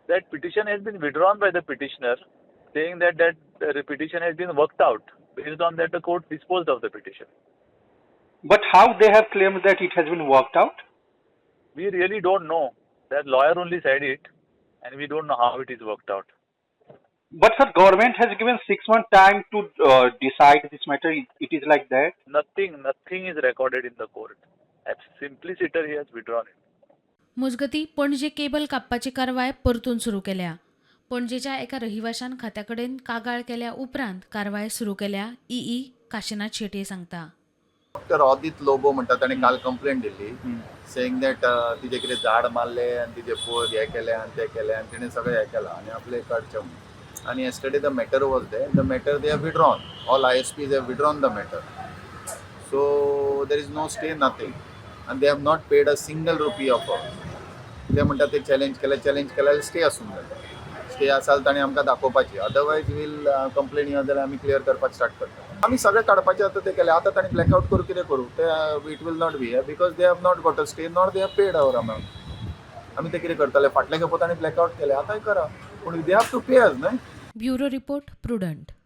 That petition has been withdrawn by the petitioner, saying that that petition has been worked out. Based on that, the court disposed of the petition. But how they have claimed that it has been worked out? We really don't know. That lawyer only said it, and we don't know how it is worked out. But sir, government has given 6 month time to decide this matter. It is like that. Nothing, nothing is recorded in the court. Simpliciter, he has withdrawn it. मजगतीं, Panaji cable कापपाची कारवाय परतून सुरू केल्या. पणजेच्या एका रहिवाशान खात्या कडेन कागाळ केल्या उपरांत कारवाय सुरू केल्या, ईई काशिनाथ शेटये सांगता. डॉक्टर ऑदित लोबो म्हणटा, ताणें काल कंप्लेंट दिल्ली, सेईंग that तिजे कितें झाड मारले आनी तिजे पोर हें केलें आनी तें केलें आनी तिणें सगळें हें केलां आनी आपलें काडचें म्हणून. आनी yesterday the matter was there. The matter they have withdrawn. All ISPs have withdrawn the matter, so there is no stay, nothing, आनी they have not paid a single rupee of. ते म्हणटा ते चॅलेंज केलें. Challenge केल्यार stay आसूंक जाय. Stay आसा ताणें आमकां दाखोवपाची, अदरवायज वील कंप्लेन येता जाल्यार आमी क्लियर करपाक स्टार्ट करता. आमी सगळें काडपाचें आतां तें केलें. आतां ताणें ब्लॅकआवट करूं, कितें करूं ते, it will not be, because they have not got a stay nor they have paid our amount. आमी ते कितें करतले? फाटले खेपो ताणें ब्लॅकआवट केलें, आतांय करा, पूण they have to pay us न्हय. Bureau report, prudent.